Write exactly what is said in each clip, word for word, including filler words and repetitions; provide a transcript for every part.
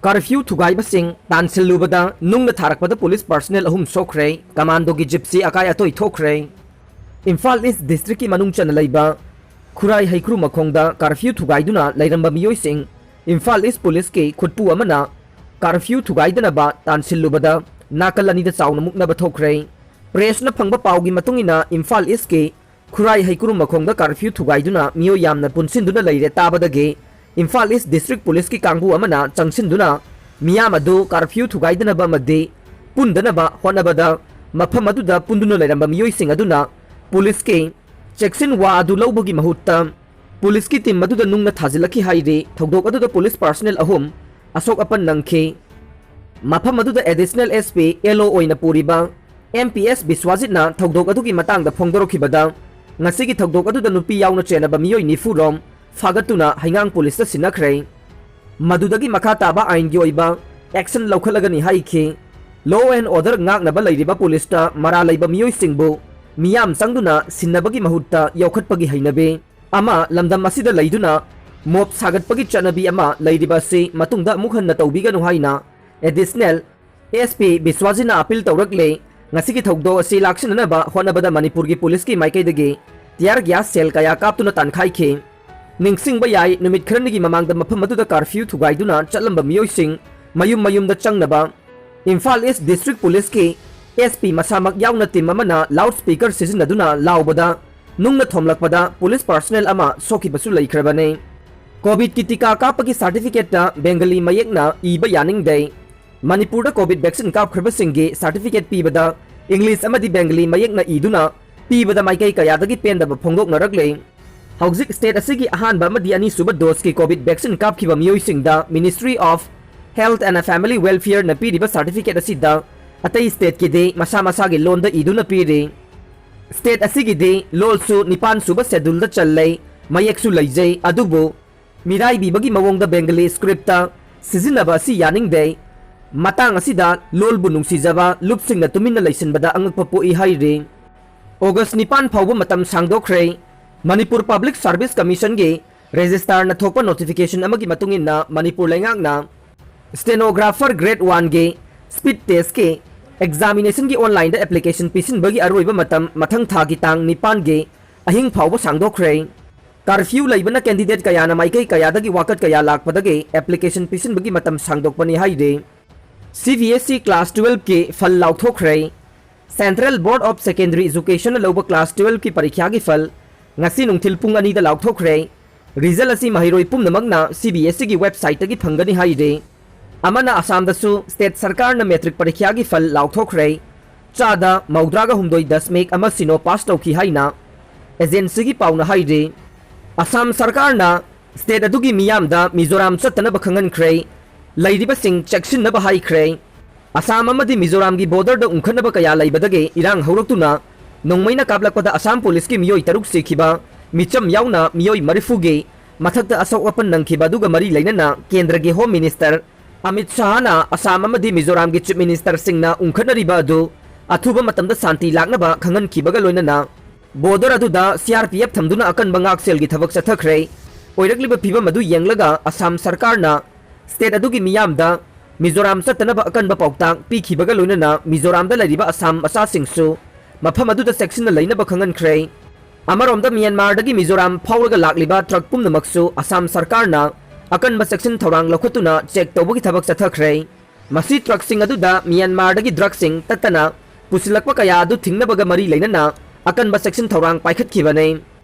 Curfew ꯊꯨꯒꯥꯏꯕꯁꯤꯡ ꯇꯥꯟꯁꯤꯜꯂꯨꯕꯗ ꯅꯨꯡꯅ ꯊꯥꯔꯛꯄꯗ police personnel ꯑꯍꯨꯝ ꯁꯣꯛꯈ꯭ꯔꯦ, commandoꯒꯤ gypsy ꯑꯀꯥꯏ ꯑꯇꯣꯏ ꯊꯣꯛꯈ꯭ꯔꯦ꯫ ꯏꯝꯐꯥꯜ East districtꯀꯤ ꯃꯅꯨꯡ ꯆꯟꯅ ꯂꯩꯕ ꯈꯨꯔꯥꯏ ꯍꯩꯀ꯭ꯔꯨ ꯃꯈꯣꯡꯗ curfew ꯊꯨꯒꯥꯏꯗꯨꯅ ꯂꯩꯔꯝꯕ ꯃꯤꯑꯣꯏꯁꯤꯡ ꯏꯝꯐꯥꯜ East policeꯀꯤ ꯈꯨꯠꯄꯨ ꯑꯃꯅ curfew ꯊꯨꯒꯥꯏꯗꯅꯕ ꯇꯥꯟꯁꯤꯜꯂꯨꯕꯗ ꯅꯥꯀꯜ ꯑꯅꯤꯗ ꯆꯥꯎꯅ ꯃꯨꯛꯅꯕ ꯊꯣꯛꯈ꯭ꯔꯦ꯫ Pressꯅ ꯐꯪꯕ ꯄꯥꯎꯒꯤ ꯃꯇꯨꯡ ꯏꯟꯅ ꯏꯝꯐꯥꯜ Eastꯀꯤ ꯈꯨꯔꯥꯏ ꯍꯩꯀ꯭ꯔꯨ ꯃꯈꯣꯡꯗ curfew ꯊꯨꯒꯥꯏꯗꯨꯅ ꯃꯤꯑꯣꯏ ꯌꯥꯝꯅ ꯄꯨꯟꯁꯤꯟꯗꯨꯅ ꯂꯩꯔꯦ ꯇꯥꯕꯗꯒꯤ ꯏꯝꯐꯥꯜ East district policeꯀꯤ ꯀꯥꯡꯕꯨ ꯑꯃꯅ ꯆꯪꯁꯤꯟꯗꯨꯅ ꯃꯤꯌꯥꯝ ꯑꯗꯨ curfew ꯊꯨꯒꯥꯏꯗꯅꯕ ꯑꯃꯗꯤ ꯄꯨꯟꯗꯅꯕ ꯍꯣꯠꯅꯕꯗ ꯃꯐꯝ ꯑꯗꯨꯗ ꯄꯨꯟꯗꯨꯅ ꯂꯩꯔꯝꯕ ꯃꯤꯑꯣꯏꯁꯤꯡ ꯑꯗꯨꯅ policeꯀꯤ ꯆꯦꯛꯁꯤꯟ ꯋꯥ ꯑꯗꯨ ꯂꯧꯕꯒꯤ ꯃꯍꯨꯠꯇ policeꯀꯤ team ꯑꯗꯨꯗ ꯅꯨꯡꯅ ꯊꯥꯖꯤꯜꯂꯛꯈꯤ ꯍꯥꯏꯔꯤ꯫ ꯊꯧꯗꯣꯛ ꯑꯗꯨꯗ police personnel ꯑꯍꯨꯝ ꯑꯁꯣꯛ ꯑꯄꯟ ꯅꯪꯈꯤ꯫ ꯃꯐꯝ ꯑꯗꯨꯗ Additional SP, LO ꯑꯣꯏꯅ ꯄꯨꯔꯤꯕ M P S ꯕꯤꯁ꯭ꯋꯥꯖꯤꯠꯅ ꯊꯧꯗꯣꯛ ꯑꯗꯨꯒꯤ ꯃꯇꯥꯡꯗ ꯐꯣꯡꯗꯣꯔꯛꯈꯤꯕꯗ, ꯉꯁꯤꯒꯤ ꯊꯧꯗꯣꯛ ꯑꯗꯨꯗ ꯅꯨꯄꯤ ꯌꯥꯎꯅ ꯆꯦꯟꯅꯕ ꯃꯤꯑꯣꯏ ꯅꯤꯐꯨ ꯔꯣꯝ ꯐꯥꯒꯠꯇꯨꯅ ꯍꯩꯉꯥꯡ policeꯇ ꯁꯤꯟꯅꯈ꯭ꯔꯦ꯫ ꯃꯗꯨꯗꯒꯤ ꯃꯈꯥ ꯇꯥꯕ ꯑꯥꯏꯟꯒꯤ ꯑꯣꯏꯕ action ꯂꯧꯈꯠꯂꯒꯅꯤ ꯍꯥꯏꯈꯤ꯫ Law and order ꯉꯥꯛꯅꯕ ꯂꯩꯔꯤꯕ policeꯇ ꯃꯔꯥꯜ ꯂꯩꯕ ꯃꯤꯑꯣꯏꯁꯤꯡꯕꯨ ꯃꯤꯌꯥꯝ ꯆꯪꯗꯨꯅ ꯁꯤꯟꯅꯕꯒꯤ ꯃꯍꯨꯠꯇ ꯌꯣꯛꯈꯠꯄꯒꯤ ꯍꯩꯅꯕꯤ ꯑꯃ ꯂꯝꯗꯝ ꯑꯁꯤꯗ ꯂꯩꯗꯨꯅ mob ꯁꯥꯒꯠꯄꯒꯤ ꯆꯠꯅꯕꯤ ꯑꯃ ꯂꯩꯔꯤꯕ ꯑꯁꯤ ꯃꯇꯨꯡꯗ ꯑꯃꯨꯛ ꯍꯟꯅ ꯇꯧꯕꯤꯒꯅꯨ ꯍꯥꯏꯅ Additional SP ꯕꯤꯁ꯭ꯋꯥꯖꯤꯠꯅ appeal ꯇꯧꯔꯛꯂꯦ꯫ ꯉꯁꯤꯒꯤ ꯊꯧꯗꯣꯛ ꯑꯁꯤ ꯂꯥꯛꯁꯤꯟꯅꯅꯕ ꯍꯣꯠꯅꯕꯗ ꯃꯅꯤꯄꯨꯔꯒꯤ policeꯀꯤ ꯃꯥꯏꯀꯩꯗꯒꯤ tear gas shell ꯀꯌꯥ ꯀꯥꯞꯇꯨꯅ ꯇꯥꯟꯈꯥꯏꯈꯤ꯫ ꯅꯤꯡꯁꯤꯡꯕ ꯌꯥꯏ, ꯅꯨꯃꯤꯠ ꯈꯔꯅꯤꯒꯤ ꯃꯃꯥꯡꯗ ꯃꯐꯝ ꯑꯗꯨꯗ curfew ꯊꯨꯒꯥꯏꯗꯨꯅ ꯆꯠꯂꯝꯕ ꯃꯤꯑꯣꯏꯁꯤꯡ ꯃꯌꯨꯝ ꯃꯌꯨꯝꯗ ꯆꯪꯅꯕ ꯏꯝꯐꯥꯜ East district policeꯀꯤ SP ꯃꯁꯥꯃꯛ ꯌꯥꯎꯅ team ꯑꯃꯅ loud speaker ꯁꯤꯖꯤꯟꯅꯗꯨꯅ ꯂꯥꯎꯕꯗ ꯅꯨꯡꯅ ꯊꯣꯝꯂꯛꯄꯗ police personnel ꯑꯃ ꯁꯣꯛꯈꯤꯕꯁꯨ ꯂꯩꯈ꯭ꯔꯕꯅꯤ꯫ Covidꯀꯤ ꯇꯤꯀꯥ ꯀꯥꯞꯄꯒꯤ certificateꯇ Bengali ꯃꯌꯦꯛꯅ ꯏꯕ ꯌꯥꯅꯤꯡꯗꯦ꯫ ꯃꯅꯤꯄꯨꯔꯗ Covid vaccine ꯀꯥꯞꯈ꯭ꯔꯕꯁꯤꯡꯒꯤ certificate ꯄꯤꯕꯗ English ꯑꯃꯗꯤ Bengali ꯃꯌꯦꯛꯅ ꯏꯗꯨꯅ ꯄꯤꯕꯗ ꯃꯥꯏꯀꯩ ꯀꯌꯥꯗꯒꯤ ꯄꯦꯟꯗꯕ ꯐꯣꯡꯗꯣꯛꯅꯔꯛꯂꯦ꯫ ꯍꯧꯖꯤꯛ state ꯑꯁꯤꯒꯤ ꯑꯍꯥꯟꯕ ꯑꯃꯗꯤ ꯑꯅꯤꯁꯨꯕ doseꯀꯤ Covid vaccine ꯀꯥꯞꯈꯤꯕ ꯃꯤꯑꯣꯏꯁꯤꯡꯗ Ministry of Health and Family Welfareꯅ ꯄꯤꯔꯤꯕ certificate ꯑꯁꯤꯗ ꯑꯇꯩ stateꯀꯤꯗꯤ ꯃꯁꯥ ꯃꯁꯥꯒꯤ ꯂꯣꯟꯗ ꯏꯗꯨꯅ ꯄꯤꯔꯤ꯫ State ꯑꯁꯤꯒꯤꯗꯤ ꯂꯣꯜꯁꯨ ꯅꯤꯄꯥꯟ ꯁꯨꯕ scheduleꯗ ꯆꯜꯂꯦ, ꯃꯌꯦꯛꯁꯨ ꯂꯩꯖꯩ, ꯑꯗꯨꯕꯨ ꯃꯤꯔꯥꯏꯕꯤꯕꯒꯤ ꯃꯑꯣꯡꯗ Bengali scriptꯇ ꯁꯤꯖꯤꯟꯅꯕ ꯑꯁꯤ ꯌꯥꯅꯤꯡꯗꯦ꯫ ꯃꯇꯥꯡ ꯑꯁꯤꯗ ꯂꯣꯜꯕꯨ ꯅꯨꯡꯁꯤꯖꯕ ꯂꯨꯞꯁꯤꯡꯅ ꯇꯨꯃꯤꯟꯅ ꯂꯩꯁꯤꯟꯕꯗ ꯑꯉꯛꯄ ꯄꯣꯛꯏ ꯍꯥꯏꯔꯤ꯫ August ꯅꯤꯄꯥꯟ ꯐꯥꯎꯕ ꯃꯇꯝ ꯁꯥꯡꯗꯣꯛꯈ꯭ꯔꯦ꯫ ꯃꯅꯤꯄꯨꯔ Public Service Commissionꯒꯤ registrarꯅ ꯊꯣꯛꯄ notification ꯑꯃꯒꯤ ꯃꯇꯨꯡ ꯏꯟꯅ ꯃꯅꯤꯄꯨꯔ ꯂꯩꯉꯥꯛꯅ Stenographer Grade One ꯒꯤ Speed Test ꯀꯤ Examination ꯒꯤ online ꯗ application ꯄꯤꯁꯤꯟꯕꯒꯤ ꯑꯔꯣꯏꯕ ꯃꯇꯝ ꯃꯊꯪ ꯊꯥꯒꯤ ꯇꯥꯡ ꯅꯤꯄꯥꯟꯒꯤ ꯑꯍꯤꯡ ꯐꯥꯎꯕ ꯁꯥꯡꯗꯣꯛꯈ꯭ꯔꯦ꯫ Curfew ꯂꯩꯕꯅ candidate ꯀꯌꯥꯅ ꯃꯥꯏꯀꯩ ꯀꯌꯥꯗꯒꯤ ꯋꯥꯀꯠ ꯀꯌꯥ ꯂꯥꯛꯄꯗꯒꯤ application ꯄꯤꯁꯤꯟꯕꯒꯤ ꯃꯇꯝ ꯁꯥꯡꯗꯣꯛꯄꯅꯤ ꯍꯥꯏꯔꯤ꯫ C B S E Class Twelve ꯀꯤ ꯐꯜ ꯂꯥꯎꯊꯣꯛꯈ꯭ꯔꯦ꯫ Central Board of Secondary Education ꯅ ꯂꯧꯕ Class Twelve ꯀꯤ ꯄꯔꯤꯈ꯭ꯌꯥꯒꯤ ꯐꯜ ꯉꯁꯤ ꯅꯨꯡꯊꯤꯜ ꯄꯨꯡ ꯑꯅꯤꯗ ꯂꯥꯎꯊꯣꯛꯈ꯭ꯔꯦ꯫ Result ꯑꯁꯤ ꯃꯍꯩꯔꯣꯏ ꯄꯨꯝꯅꯃꯛꯅ C B S E ꯒꯤ website ꯇꯒꯤ ꯐꯪꯒꯅꯤ ꯍꯥꯏꯔꯤ꯫ ꯑꯃꯅ ꯑꯁꯥꯝꯗꯁꯨ state ꯁꯔꯀꯥꯔꯅ matric ꯄꯔꯤꯈ꯭ꯌꯥꯒꯤ ꯐꯜ ꯂꯥꯎꯊꯣꯛꯈ꯭ꯔꯦ꯫ ꯆꯥꯗ ꯃꯧꯗ꯭ꯔꯥꯒ ꯍꯨꯝꯗꯣꯏ ꯗꯁꯃꯤꯛ ꯑꯃ ꯁꯤꯅꯣ pass ꯇꯧꯈꯤ ꯍꯥꯏꯅ agency ꯒꯤ ꯄꯥꯎꯅ ꯍꯥꯏꯔꯤ꯫ ꯑꯁꯥꯝ ꯁꯔꯀꯥꯔꯅ state ꯑꯗꯨꯒꯤ ꯃꯤꯌꯥꯝꯗ ꯃꯤꯖꯣꯔꯥꯝ ꯆꯠꯇꯅꯕ ꯈꯪꯍꯟꯈ꯭ꯔꯦ꯫ ꯂꯩꯔꯤꯕꯁꯤꯡ ꯆꯦꯛꯁꯤꯟꯅꯕ ꯍꯥꯏꯈ꯭ꯔꯦ꯫ ꯑꯁꯥꯝ ꯑꯃꯗꯤ ꯃꯤꯖꯣꯔꯥꯝꯒꯤ border ꯗ ꯎꯪꯈꯠꯅꯕ ꯀꯌꯥ ꯂꯩꯕꯗꯒꯤ ꯏꯔꯥꯡ ꯍꯧꯔꯛꯇꯨꯅ ꯅꯣꯡꯃꯩꯅ ꯀꯥꯞꯂꯛꯄꯗ ꯑꯁꯥꯝ ꯄꯨꯂꯤꯁꯀꯤ ꯃꯤꯑꯣꯏ ꯇꯔꯨꯛ ꯁꯤꯈꯤꯕ, ꯃꯤꯆꯝ ꯌꯥꯎꯅ ꯃꯤꯑꯣꯏ ꯃꯔꯤꯐꯨꯒꯤ ꯃꯊꯛꯇ ꯑꯁꯣꯛ ꯑꯄꯟ ꯅꯪꯈꯤꯕ ꯑꯗꯨꯒ ꯃꯔꯤ ꯂꯩꯅꯅ ꯀꯦꯟꯗ꯭ꯔꯒꯤ Home Minister ꯑꯃꯤꯠ ꯁꯥꯍꯅ ꯑꯁꯥꯝ ꯑꯃꯗꯤ ꯃꯤꯖꯣꯔꯥꯝꯒꯤ Chief Minister ꯁꯤꯡꯅ ꯎꯪꯈꯠꯅꯔꯤꯕ ꯑꯗꯨ ꯑꯊꯨꯕ ꯃꯇꯝꯗ ꯁꯥꯟꯇꯤ ꯂꯥꯛꯅꯕ ꯈꯪꯍꯟꯈꯤꯕꯒ ꯂꯣꯏꯅꯅ border ꯑꯗꯨꯗ C R P F ꯊꯝꯗꯨꯅ ꯑꯀꯟꯕ ꯉꯥꯛꯁꯦꯜꯒꯤ ꯊꯕꯛ ꯆꯠꯊꯈ꯭ꯔꯦ꯫ ꯑꯣꯏꯔꯛꯂꯤꯕ ꯐꯤꯕꯝ ꯑꯗꯨ ꯌꯦꯡꯂꯒ ꯑꯁꯥꯝ ꯁꯔꯀꯥꯔꯅ state ꯑꯗꯨꯒꯤ ꯃꯤꯌꯥꯝꯗ ꯃꯤꯖꯣꯔꯥꯝ ꯆꯠꯇꯅꯕ ꯑꯀꯟꯕ ꯄꯥꯎꯇꯥꯛ ꯄꯤꯈꯤꯕꯒ ꯂꯣꯏꯅꯅ ꯃꯤꯖꯣꯔꯥꯝꯗ ꯂꯩꯔꯤꯕ ꯑꯁꯥꯝ ꯃꯆꯥꯁꯤꯡꯁꯨ ꯃꯐꯝ ꯑꯗꯨꯗ ꯆꯦꯛꯁꯤꯟꯅ ꯂꯩꯅꯕ ꯈꯪꯍꯟꯈ꯭ꯔꯦ꯫ ꯑꯃꯔꯣꯝꯗ ꯃ꯭ꯌꯥꯟꯃꯥꯔꯗꯒꯤ ꯃꯤꯖꯣꯔꯥꯝ ꯐꯥꯎꯔꯒ ꯂꯥꯛꯂꯤꯕ truck ꯄꯨꯝꯅꯃꯛꯁꯨ ꯑꯁꯥꯝ ꯁꯔꯀꯥꯔꯅ ꯑꯀꯟꯕ ꯆꯦꯛꯁꯤꯟ ꯊꯧꯔꯥꯡ ꯂꯧꯈꯠꯇꯨꯅ check ꯇꯧꯕꯒꯤ ꯊꯕꯛ ꯆꯠꯊꯈ꯭ꯔꯦ꯫ ꯃꯁꯤ truckꯁꯤꯡ ꯑꯗꯨꯗ ꯃ꯭ꯌꯥꯟꯃꯥꯔꯗꯒꯤ drugꯁꯤꯡ ꯇꯠꯇꯅ ꯄꯨꯁꯤꯜꯂꯛꯄ ꯀꯌꯥ ꯑꯗꯨ ꯊꯤꯡꯅꯕꯒ ꯃꯔꯤ ꯂꯩꯅꯅ ꯑꯀꯟꯕ ꯆꯦꯛꯁꯤꯟ ꯊꯧꯔꯥꯡ ꯄꯥꯏꯈꯠꯈꯤꯕꯅꯤ꯫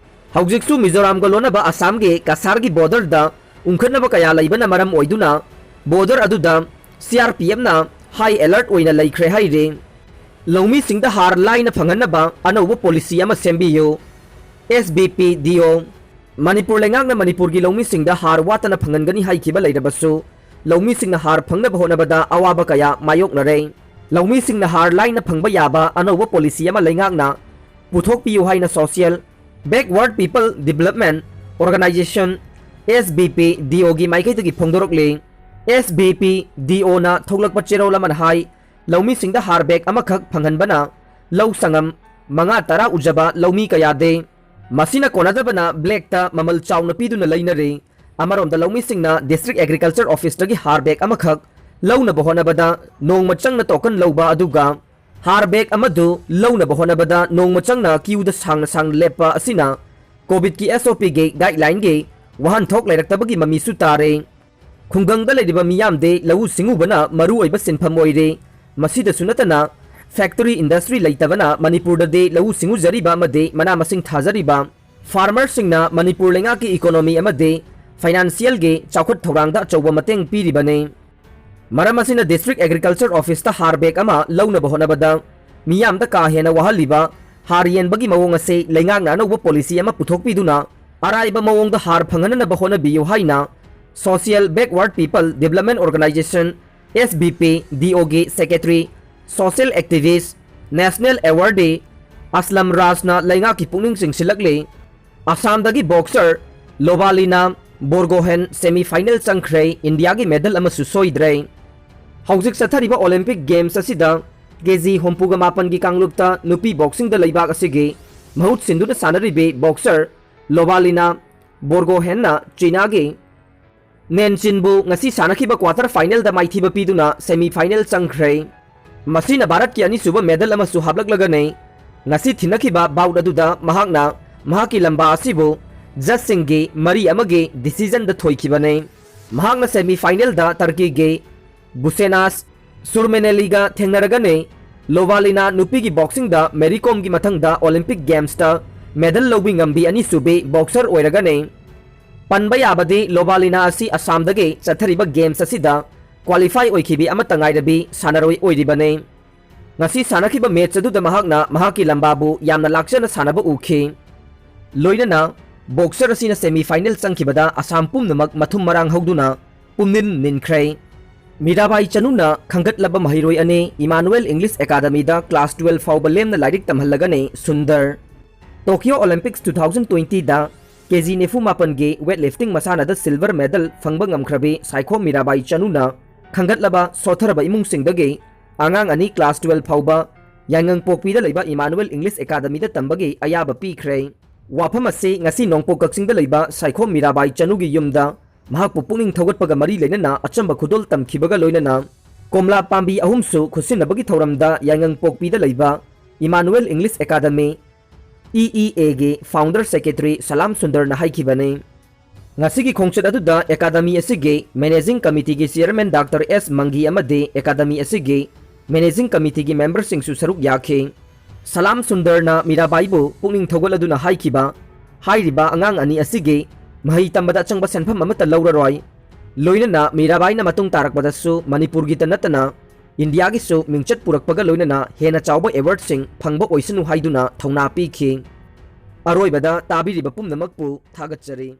ꯍꯧꯖꯤꯛꯁꯨ ꯃꯤꯖꯣꯔꯥꯝꯒ ꯂꯣꯟꯅꯕ ꯑꯁꯥꯝꯒꯤ ꯀꯁꯥꯔꯒꯤ borderꯗ ꯎꯪꯈꯠꯅꯕ ꯀꯌꯥ ꯂꯩꯕꯅ ꯃꯔꯝ ꯑꯣꯏꯗꯨꯅ border ꯑꯗꯨꯗ C R P Fꯅ high alert ꯑꯣꯏꯅ ꯂꯩꯈ꯭ꯔꯦ ꯍꯥꯏꯔꯤ꯫ ꯂꯧꯃꯤꯁꯤꯡꯗ ꯍꯥꯔ ꯂꯥꯏꯅ ꯐꯪꯍꯟꯅꯕ ꯑꯅꯧꯕ policy ꯑꯃ ꯁꯦꯝꯕꯤꯌꯨ꯫ S B P D O꯫ Manipur ꯂꯩꯉꯥꯛꯅ ꯃꯅꯤꯄꯨꯔꯒꯤ ꯂꯧꯃꯤꯁꯤꯡꯗ ꯍꯥꯔ ꯋꯥꯠꯇꯅ ꯐꯪꯍꯟꯒꯅꯤ ꯍꯥꯏꯈꯤꯕ ꯂꯩꯔꯕꯁꯨ, ꯂꯧꯃꯤꯁꯤꯡꯅ ꯍꯥꯔ ꯐꯪꯅꯕ ꯍꯣꯠꯅꯕꯗ ꯑꯋꯥꯕ ꯀꯌꯥ ꯃꯥꯌꯣꯛꯅꯔꯦ꯫ ꯂꯧꯃꯤꯁꯤꯡꯅ ꯍꯥꯔ ꯂꯥꯏꯅ ꯐꯪꯕ ꯌꯥꯕ ꯑꯅꯧꯕ policy ꯑꯃ ꯂꯩꯉꯥꯛꯅ ꯄꯨꯊꯣꯛꯄꯤꯌꯨ ꯍꯥꯏꯅ Social Backward People Development Organisation, S B P D Oꯒꯤ ꯃꯥꯏꯀꯩꯗꯒꯤ ꯐꯣꯡꯗꯣꯔꯛꯂꯤ꯫ S B P D Oꯅ ꯊꯣꯛꯂꯛꯄ ꯆꯦꯔꯣꯜ ꯑꯃꯅ ꯍꯥꯏ, ꯂꯧꯃꯤꯁꯤꯡꯗ ꯍꯥꯔ bag ꯑꯃꯈꯛ ꯐꯪꯍꯟꯕꯅ ꯂꯧ ꯁꯪꯉꯝ ꯃꯉꯥ ꯇꯔꯥ ꯎꯖꯕ ꯂꯧꯃꯤ ꯀꯌꯥꯗꯤ ꯃꯁꯤꯅ ꯀꯣꯟꯅꯗꯕꯅ blackꯇ ꯃꯃꯜ ꯆꯥꯎꯅ ꯄꯤꯗꯨꯅ ꯂꯩꯅꯔꯤ꯫ ꯑꯃꯔꯣꯝꯗ ꯂꯧꯃꯤꯁꯤꯡꯅ District Agriculture Officeꯇꯒꯤ ꯍꯥꯔ ꯕꯦꯒ ꯑꯃꯈꯛ ꯂꯧꯅꯕ ꯍꯣꯠꯅꯕꯗ ꯅꯣꯡꯃ ꯆꯪꯅ ꯇꯣꯀꯟ ꯂꯧꯕ, ꯑꯗꯨꯒ ꯍꯥꯔ ꯕꯦꯒ ꯑꯃꯗꯨ ꯂꯧꯅꯕ ꯍꯣꯠꯅꯕꯗ ꯅꯣꯡꯃ ꯆꯪꯅ ꯀ꯭ꯌꯨꯗ ꯁꯥꯡꯅ ꯁꯥꯡꯅ ꯂꯦꯞꯄ ꯑꯁꯤꯅ ꯀꯣꯚꯤꯗꯀꯤ SOPꯒꯤ ꯒꯥꯏꯗꯂꯥꯏꯟꯒꯤ ꯋꯥꯍꯟꯊꯣꯛ ꯂꯩꯔꯛꯇꯕꯒꯤ ꯃꯃꯤꯁꯨ ꯇꯥꯔꯦ꯫ ꯈꯨꯡꯒꯪꯗ ꯂꯩꯔꯤꯕ ꯃꯤꯌꯥꯝꯗꯤ ꯂꯧꯎ ꯁꯤꯡꯎꯕꯅ ꯃꯔꯨꯑꯣꯏꯕ ꯁꯤꯟꯐꯝ ꯑꯣꯏꯔꯤ꯫ ꯃꯁꯤꯗꯁꯨ ꯅꯠꯇꯅ, ꯐꯦꯛꯇꯔꯤ ꯏꯟꯗꯁꯇ꯭ꯔꯤ ꯂꯩꯇꯕꯅ ꯃꯅꯤꯄꯨꯔꯗꯗꯤ ꯂꯧꯎ ꯁꯤꯡꯎꯖꯔꯤꯕ ꯑꯃꯗꯤ ꯃꯅꯥ ꯃꯁꯤꯡ ꯊꯥꯖꯔꯤꯕ ꯐꯥꯔꯃꯔꯁꯤꯡꯅ ꯃꯅꯤꯄꯨꯔ ꯂꯩꯉꯥꯛꯀꯤ ꯏꯀꯣꯅꯣꯃꯤ ꯑꯃꯗꯤ ꯐꯥꯏꯅꯥꯟꯁꯤꯌꯦꯜꯒꯤ ꯆꯥꯎꯈꯠ ꯊꯧꯔꯥꯡꯗ ꯑꯆꯧꯕ ꯃꯇꯦꯡ ꯄꯤꯔꯤꯕꯅꯤ꯫ ꯃꯔꯝ ꯑꯁꯤꯅ District Agriculture Officeꯇ ꯍꯥꯔ ꯕꯦꯒ ꯑꯃ ꯂꯧꯅꯕ ꯍꯣꯠꯅꯕꯗ ꯃꯤꯌꯥꯝꯗ ꯀꯥ ꯍꯦꯟꯅ ꯋꯥꯍꯜꯂꯤꯕ ꯍꯥꯔ ꯌꯦꯟꯕꯒꯤ ꯃꯑꯣꯡ ꯑꯁꯤ ꯂꯩꯉꯥꯛꯅ ꯑꯅꯧꯕ ꯄꯣꯂꯤꯁꯤ ꯑꯃ ꯄꯨꯊꯣꯛꯄꯤꯗꯨꯅ ꯑꯔꯥꯏꯕ ꯃꯑꯣꯡꯗ ꯍꯥꯔ ꯐꯪꯍꯟꯅꯅꯕ ꯍꯣꯠꯅꯕꯤꯌꯨ ꯍꯥꯏꯅ Social Backward People Development Organization, SBP, DOꯒꯤ secretary, social activist, national awardee ꯑꯁꯂꯝ ꯔꯥꯖꯅ ꯂꯩꯉꯥꯛꯀꯤ ꯄꯨꯛꯅꯤꯡ ꯆꯤꯡꯁꯤꯜꯂꯛꯂꯤ꯫ ꯑꯁꯥꯝꯗꯒꯤ ꯕꯣꯛꯁꯔ ꯂꯣꯕꯥꯂꯤꯅꯥ ꯕꯣꯔꯒꯣꯍꯦꯟ semi final ꯆꯪꯈ꯭ꯔꯦ, ꯏꯟꯗꯤꯌꯥꯒꯤ ꯃꯦꯗꯜ ꯑꯃꯁꯨ ꯁꯣꯏꯗ꯭ꯔꯦ꯫ ꯍꯧꯖꯤꯛ ꯆꯠꯊꯔꯤꯕ ꯑꯣꯂꯤꯝꯄꯤꯛ ꯒꯦꯝꯁ ꯑꯁꯤꯗ ꯀꯦꯖꯤ ꯍꯨꯝꯐꯨꯒ ꯃꯥꯄꯟꯒꯤ ꯀꯥꯡꯂꯨꯞꯇ ꯅꯨꯄꯤ ꯕꯣꯛꯁꯤꯡꯗ ꯂꯩꯕꯥꯛ ꯑꯁꯤꯒꯤ ꯃꯍꯨꯠ ꯁꯤꯟꯗꯨꯅ ꯁꯥꯟꯅꯔꯤꯕꯤ ꯕꯣꯛꯁꯔ ꯂꯣꯕꯥꯂꯤꯅꯥ ꯕꯣꯔꯒꯣꯍꯦꯟꯅ ꯆꯤꯅꯥꯒꯤ ꯅꯦꯟꯆꯤꯟꯕꯨ ꯉꯁꯤ ꯁꯥꯟꯅꯈꯤꯕ quarter finalꯗ ꯃꯥꯏꯊꯤꯕ ꯄꯤꯗꯨꯅ semi final ꯆꯪꯈ꯭ꯔꯦ꯫ ꯃꯁꯤꯅ ꯚꯥꯔꯠꯀꯤ ꯑꯅꯤꯁꯨꯕ ꯃꯦꯗꯜ ꯑꯃꯁꯨ ꯍꯥꯞꯂꯛꯂꯒꯅꯤ꯫ ꯉꯁꯤ ꯊꯤꯟꯅꯈꯤꯕ bout ꯑꯗꯨꯗ ꯃꯍꯥꯛꯅ ꯃꯍꯥꯛꯀꯤ ꯂꯝꯕꯥ ꯑꯁꯤꯕꯨ ꯖꯖꯁꯤꯡꯒꯤ ꯃꯔꯤ ꯑꯃꯒꯤ decisionꯗ ꯊꯣꯏꯈꯤꯕꯅꯤ꯫ ꯃꯍꯥꯛꯅ semi finalꯗ ꯇꯔꯀꯤꯒꯤ ꯕꯨꯁꯦꯅꯥꯁ ꯁꯨꯔꯃꯦꯅꯦꯂꯤꯒ ꯊꯦꯡꯅꯔꯒꯅꯤ꯫ ꯂꯣꯕꯥꯂꯤꯅꯥ ꯅꯨꯄꯤꯒꯤ ꯕꯣꯛꯁꯤꯡꯗ ꯃꯦꯔꯤ ꯀꯣꯝꯒꯤ ꯃꯊꯪꯗ ꯑꯣꯂꯤꯝꯄꯤꯛ ꯒꯦꯝꯁꯇ ꯃꯦꯗꯜ ꯂꯧꯕꯤ ꯉꯝꯕꯤ ꯑꯅꯤꯁꯨꯕꯤ ꯕꯣꯛꯁꯔ ꯑꯣꯏꯔꯒꯅꯤ꯫ ꯄꯟꯕ ꯌꯥꯕꯗꯤ ꯂꯣꯕꯥꯂꯤꯅꯥ ꯑꯁꯤ ꯑꯁꯥꯝꯗꯒꯤ ꯆꯠꯊꯔꯤꯕ ꯒꯦꯝꯁ ꯑꯁꯤꯗ ꯀ꯭ꯋꯥꯂꯤꯐꯥꯏ ꯑꯣꯏꯈꯤꯕꯤ ꯑꯃꯠꯇ ꯉꯥꯏꯔꯕꯤ ꯁꯥꯟꯅꯔꯣꯏ ꯑꯣꯏꯔꯤꯕꯅꯤ꯫ ꯉꯁꯤ ꯁꯥꯟꯅꯈꯤꯕ ꯃꯦꯆ ꯑꯗꯨꯗ ꯃꯍꯥꯛꯅ ꯃꯍꯥꯛꯀꯤ ꯂꯝꯕꯥꯕꯨ ꯌꯥꯝꯅ ꯂꯥꯛꯆꯅ ꯁꯥꯟꯅꯕ ꯎꯈꯤ꯫ ꯂꯣꯏꯅꯅ ꯕꯣꯛꯁꯔ ꯑꯁꯤꯅ semi final ꯆꯪꯈꯤꯕꯗ ꯑꯁꯥꯝ ꯄꯨꯝꯅꯃꯛ ꯃꯊꯨꯝ ꯃꯔꯥꯡ ꯍꯧꯗꯨꯅ ꯄꯨꯝꯅꯤꯟ ꯅꯤꯟꯈ꯭ꯔꯦ꯫ ꯃꯤꯔꯥꯕꯥꯏ ꯆꯅꯨꯅ ꯈꯟꯒꯠꯂꯕ ꯃꯍꯩꯔꯣꯏ ꯑꯅꯤ ꯏꯃꯥꯅꯨꯑꯦꯜ ꯏꯪꯂꯤꯁ ꯑꯦꯀꯥꯗꯃꯤꯗ class twelve ꯐꯥꯎꯕ ꯂꯦꯝꯅ ꯂꯥꯏꯔꯤꯛ ꯇꯝꯍꯜꯂꯒꯅꯤ Sundar. Tokyo Olympics two thousand twentyꯗ ꯀꯦꯖꯤ ꯅꯤꯐꯨ ꯃꯥꯄꯟꯒꯤ weight lifting ꯃꯁꯥꯟꯅꯗ silver medal ꯐꯪꯕ ꯉꯝꯈ꯭ꯔꯕꯤ ꯁꯥꯏꯈꯣꯝ ꯃꯤꯔꯥꯕꯥꯏ ꯆꯅꯨꯅ ꯈꯟꯒꯠꯂꯕ ꯁꯣꯠꯊꯔꯕ ꯏꯃꯨꯡꯁꯤꯡꯗꯒꯤ ꯑꯉꯥꯡ ꯑꯅꯤ class twelve ꯐꯥꯎꯕ ꯌꯥꯏꯉꯪꯄꯣꯛꯄꯤꯗ ꯂꯩꯕ ꯏꯃꯥꯅꯨꯑꯦꯜ ꯏꯪꯂꯤꯁ ꯑꯦꯀꯥꯗꯃꯤꯗ ꯇꯝꯕꯒꯤ ꯑꯌꯥꯕ ꯄꯤꯈ꯭ꯔꯦ꯫ ꯋꯥꯐꯝ ꯑꯁꯤ ꯉꯁꯤ ꯅꯣꯡꯄꯣꯛ ꯀꯛꯆꯤꯡꯗ ꯂꯩꯕ ꯁꯥꯏꯈꯣꯝ ꯃꯤꯔꯥꯕꯥꯏ ꯆꯅꯨꯒꯤ ꯌꯨꯝꯗ ꯃꯍꯥꯛꯄꯨ ꯄꯨꯛꯅꯤꯡ ꯊꯧꯒꯠꯄꯒ ꯃꯔꯤ ꯂꯩꯅꯅ ꯑꯆꯝꯕ ꯈꯨꯗꯣꯜ ꯇꯝꯈꯤꯕꯒ ꯂꯣꯏꯅꯅ ꯀꯣꯝꯂꯥ ꯄꯥꯝꯕꯤ ꯑꯍꯨꯝꯁꯨ ꯈꯨꯠꯁꯤꯟꯅꯕꯒꯤ ꯊꯧꯔꯝꯗ ꯌꯥꯏꯉꯪꯄꯣꯛꯄꯤꯗ ꯂꯩꯕ ꯏꯃꯥꯅꯨꯑꯦꯜ ꯏꯪꯂꯤꯁ ꯑꯦꯀꯥꯗꯃꯤ, ꯏ ꯏ ꯑꯦꯒꯤ founder secretary ꯁꯂꯥꯝ ꯁꯨꯟꯗꯔꯅ ꯍꯥꯏꯈꯤꯕꯅꯤ꯫ ꯉꯁꯤꯒꯤ ꯈꯣꯡꯆꯠ ꯑꯗꯨꯗ ꯑꯦꯀꯥꯗꯃꯤ ꯑꯁꯤꯒꯤ managing committeeꯒꯤ chairman ꯗꯥꯛꯇꯔ ꯑꯦꯁ ꯃꯪꯒꯤ ꯑꯃꯗꯤ ꯑꯦꯀꯥꯗꯃꯤ ꯑꯁꯤꯒꯤ managing committeeꯒꯤ memberꯁꯤꯡꯁꯨ ꯁꯔꯨꯛ ꯌꯥꯈꯤ꯫ ꯁꯂꯥꯝ ꯁꯨꯟꯗꯔꯅ ꯃꯤꯔꯥꯕꯥꯏꯕꯨ ꯄꯨꯛꯅꯤꯡ ꯊꯧꯒꯠꯂꯗꯨꯅ ꯍꯥꯏꯈꯤꯕ, ꯍꯥꯏꯔꯤꯕ ꯑꯉꯥꯡ ꯑꯅꯤ ꯑꯁꯤꯒꯤ ꯃꯍꯩ ꯇꯝꯕꯗ ꯑꯆꯪꯕ ꯁꯦꯟꯐꯝ ꯑꯃꯠꯇ ꯂꯧꯔꯔꯣꯏ, ꯂꯣꯏꯅꯅ ꯃꯤꯔꯥꯕꯥꯏꯅ ꯃꯇꯨꯡ ꯇꯥꯔꯛꯄꯗꯁꯨ ꯃꯅꯤꯄꯨꯔꯒꯤꯇ ꯅꯠꯇꯅ ꯏꯟꯗꯤꯌꯥꯒꯤꯁꯨ ꯃꯤꯡꯆꯠ ꯄꯨꯔꯛꯄꯒ ꯂꯣꯏꯅꯅ ꯍꯦꯟꯅ ꯆꯥꯎꯕ awardꯁꯤꯡ ꯐꯪꯕ ꯑꯣꯏꯁꯅꯨ ꯍꯥꯏꯗꯨꯅ ꯊꯧꯅꯥ ꯄꯤꯈꯤ꯫ ꯑꯔꯣꯏꯕꯗ ꯇꯥꯕꯤꯔꯤꯕ ꯄꯨꯝꯅꯃꯛꯄꯨ ꯊꯥꯒꯠꯆꯔꯤ꯫